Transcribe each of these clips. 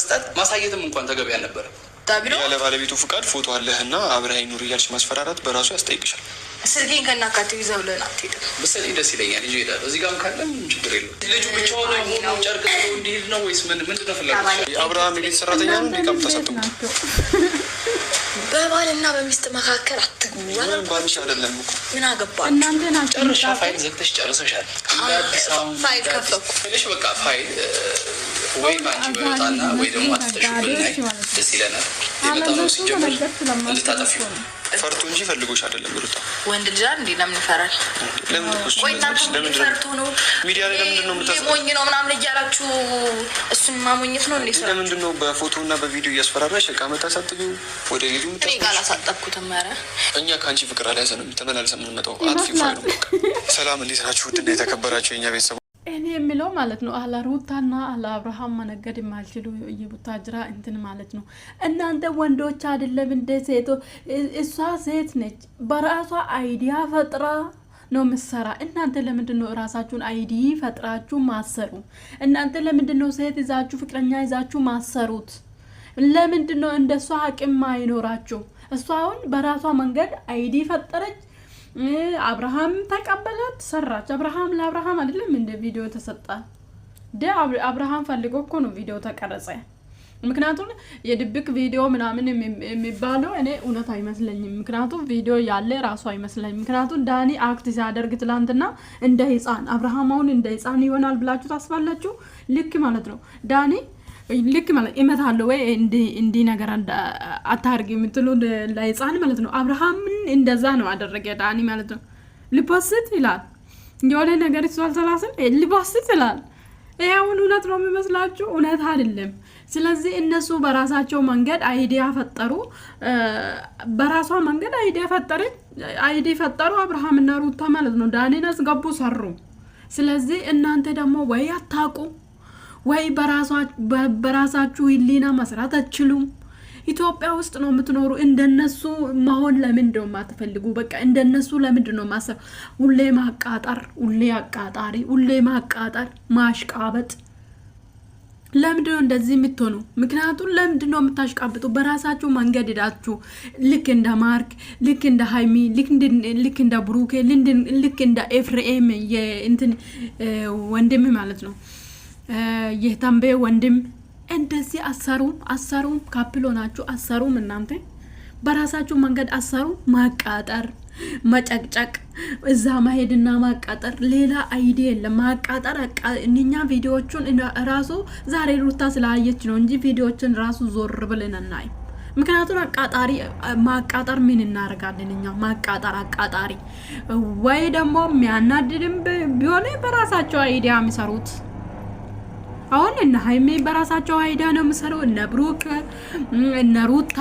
መስጠት ማሳየትም እንኳን ተገቢ አልነበረም። ያለ ባለቤቱ ፍቃድ ፎቶ አለህና አብረኸኝ ኑር እያልሽ ማስፈራራት በራሱ ያስጠይቅሻል። ስልኬን ከናካቴው ይዘህ ብለን አትሄድም። ብትሰጪኝ ደስ ይለኛል። ይዤ እሄዳለሁ። እዚህ ጋርም ካለ ምንም ችግር የለውም። ልጁ ብቻውን ሆኖ ጨርቅ ጥሎ እንዲሄድ ነው ወይስ ምን ምንድን ነው ፍላጎት? የአብርሃም የቤት ሰራተኛ ነው እንዴ? ዕቃ የምታሳጥቡት? በባልና በሚስት መካከል አትግቡ። ምንም ባልሽ አይደለም እኮ። ምን አገባችሁ? እናንተ ናችሁ። ጨርሻ ፋይል ዘግተሽ ጨርሰሻል። እንደ አዲስ አሁን ፋይል እንደ አዲስ ከፈትኩ። ትንሽ በቃ ፋይል ወይ ከአንቺ ባይወጣና ወይ ደግሞ አጥፍተሽው ብናይ ደስ ይለናል። የመጣ ነው ሲጀምር እንድታጠፊው ፈርቶ እንጂ ፈልጎሽ አይደለም ሩታ። ወንድ ልጅ አይደል እንዴ? ለምን ይፈራል? ለምን ትኮስች? ቆይ እናንተ ሁሌ ፈርቶ ነው ሚዲያ ላይ ለምንድን ነው ሞኝ ነው ምናምን እያላችሁ እሱን ማሞኘት ነው እንዴ? ስራ ለምንድን ነው በፎቶ እና በቪዲዮ እያስፈራራሽ ዕቃ የምታሳጥቢው? ወደ ቤቱ እኔ የምታስገቢው? ጋር አላሳጠብኩትም። ኧረ እኛ ከአንቺ ፍቅር አልያዘንም። ተመላልሰን የምንመጣው አጥፊ ፋይሉ። በቃ ሰላም፣ እንዴት ናችሁ? ውድና የተከበራችሁ የእኛ ቤተሰቦች እኔ የሚለው ማለት ነው አላ ሩታና አላ አብርሃም መነገድ የማልችሉ የቡታጅራ እንትን ማለት ነው። እናንተ ወንዶች አይደለም እንደ ሴቶ፣ እሷ ሴት ነች፣ በራሷ idea ፈጥራ ነው ምሰራ። እናንተ ለምንድን ነው እራሳችሁን idea ፈጥራችሁ ማሰሩ? እናንተ ለምንድን ነው ሴት ይዛችሁ ፍቅረኛ ይዛችሁ ማሰሩት? ለምንድን ነው እንደሷ አቅም ማይኖራችሁ? እሷ አሁን በራሷ መንገድ idea ፈጠረች። አብርሃም ተቀበላት፣ ሰራች። አብርሃም ለአብርሃም አይደለም እንደ ቪዲዮ ተሰጠ ደ አብርሃም ፈልጎ እኮ ነው ቪዲዮ ተቀረጸ። ምክንያቱም የድብቅ ቪዲዮ ምናምን የሚባለው እኔ እውነት አይመስለኝም። ምክንያቱም ቪዲዮ ያለ ራሱ አይመስለኝም። ምክንያቱም ዳኒ act ሲያደርግ ትላንትና እንደ ሕፃን፣ አብርሃም አሁን እንደ ሕፃን ይሆናል ብላችሁ ታስባላችሁ? ልክ ማለት ነው ዳኒ ልክ ማለት እመታለሁ ወይ እንዲህ ነገር አታርግ የምትሉ ለሕፃን ማለት ነው። አብርሃምን እንደዛ ነው አደረገ ዳኒ ማለት ነው። ል post ይላል፣ የሆነ ነገር እሱ አልሰላስም ል post ይላል። ይሄ አሁን እውነት ነው የሚመስላችሁ? እውነት አይደለም። ስለዚህ እነሱ በራሳቸው መንገድ idea ፈጠሩ። በራሷ መንገድ idea ፈጠረች፣ idea ፈጠሩ አብርሃምና ሩታ ማለት ነው። ዳኒን አስገቡ፣ ሰሩ። ስለዚህ እናንተ ደግሞ ወይ አታውቁ ወይ በራሳችሁ ህሊና መስራት አትችሉም። ኢትዮጵያ ውስጥ ነው የምትኖሩ። እንደነሱ መሆን ለምንድን ነው የማትፈልጉ? በቃ እንደነሱ ለምንድን ነው ማሰብ? ሁሌ ማቃጠር፣ ሁሌ አቃጣሪ፣ ሁሌ ማቃጠር፣ ማሽቃበጥ። ለምንድን ነው እንደዚህ የምትሆኑ? ምክንያቱም ለምንድን ነው የምታሽቃብጡ? በራሳችሁ መንገድ ሄዳችሁ ልክ እንደ ማርክ፣ ልክ እንደ ሃይሚ፣ ልክ እንደ ብሩኬ፣ ልክ እንደ ኤፍሬም የእንትን ወንድም ማለት ነው፣ የተንቤ ወንድም እንደዚህ አሰሩም አሰሩም couple ሆናችሁ አሰሩም። እናንተ በራሳችሁ መንገድ አሰሩ። ማቃጠር፣ መጨቅጨቅ፣ እዛ መሄድና ማቃጠር፣ ሌላ idea የለም። ማቃጠር። እኛ ቪዲዮዎቹን ራሱ ዛሬ ሩታ ስላየች ነው እንጂ ቪዲዮዎችን ራሱ ዞር ብለን እናይ። ምክንያቱም አቃጣሪ ማቃጠር ምን እናደርጋለን እኛ? ማቃጠር አቃጣሪ ወይ ደግሞ የሚያናድድም ቢሆን በራሳቸው idea የሚሰሩት። አሁን እነ ሀይሜ በራሳቸው idea ነው የሚሰሩ፣ እነ ብሩክ፣ እነ ሩታ፣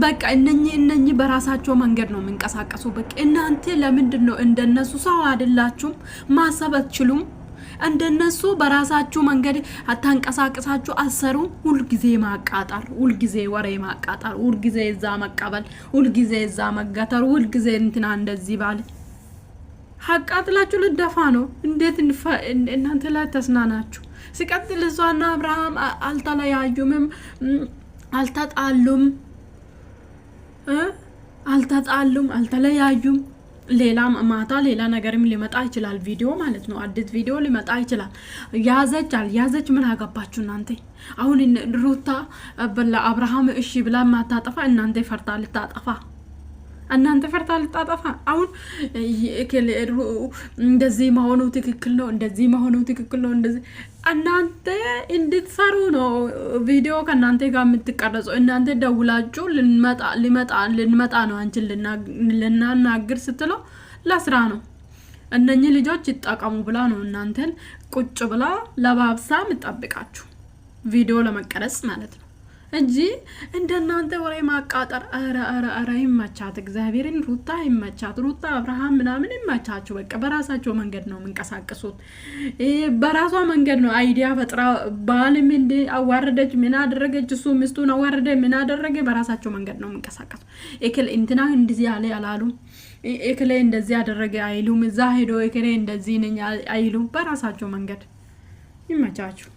በቃ እነኚህ በራሳቸው መንገድ ነው የሚንቀሳቀሱ። በቃ እናንተ ለምንድን ነው እንደነሱ ሰው አይደላችሁም? ማሰብ አትችሉም? እንደነሱ በራሳችሁ መንገድ አታንቀሳቅሳችሁ አሰሩ። ሁልጊዜ ማቃጠር፣ ሁልጊዜ ወሬ ማቃጠር፣ ሁልጊዜ እዛ መቀበል፣ ሁልጊዜ እዛ መገተር፣ ሁልጊዜ እንትና እንደዚህ ባል አቃጥላችሁ ልደፋ ነው። እንዴት እናንተ ላይ ተስናናችሁ? ሲቀጥል እሷና አብርሃም አልተለያዩምም፣ አልተጣሉም፣ አልተጣሉም፣ አልተለያዩም። ሌላ ማታ ሌላ ነገርም ሊመጣ ይችላል። ቪዲዮ ማለት ነው። አዲስ ቪዲዮ ሊመጣ ይችላል። ያዘች አልያዘች ምን አገባችሁ እናንተ? አሁን ሩታ ለአብርሃም እሺ ብላ ማታጠፋ እናንተ ፈርታ ልታጠፋ፣ እናንተ ፈርታ ልታጠፋ። አሁን እንደዚህ መሆኑ ትክክል ነው፣ እንደዚህ መሆኑ ትክክል ነው። እንደዚህ እናንተ እንድትሰሩ ነው ቪዲዮ ከእናንተ ጋር የምትቀረጸው። እናንተ ደውላችሁ ልንመጣ ነው አንቺን ልናናግር ስትለው ለስራ ነው። እነኚህ ልጆች ይጠቀሙ ብላ ነው እናንተን ቁጭ ብላ ለባብሳ የምጠብቃችሁ ቪዲዮ ለመቀረጽ ማለት ነው እንጂ እንደናንተ ወሬ ማቃጠር። ኧረ ኧረ ኧረ ይመቻት፣ እግዚአብሔርን ሩታ ይመቻት። ሩታ አብርሃም ምናምን ይመቻችሁ። በቃ በራሳቸው መንገድ ነው የምንቀሳቀሱት። በራሷ መንገድ ነው idea ፈጥራ ባልም እንደ አዋረደች ምን አደረገች፣ እሱ ሚስቱን አዋረደ ምን አደረገ። በራሳቸው መንገድ ነው የምንቀሳቀሱ። እክል እንትና እንደዚህ ያለ አላሉም። እክሌ እንደዚህ አደረገ አይሉም። እዛ ሄዶ እክሌ እንደዚህ ነኝ አይሉም። በራሳቸው መንገድ ይመቻችሁ።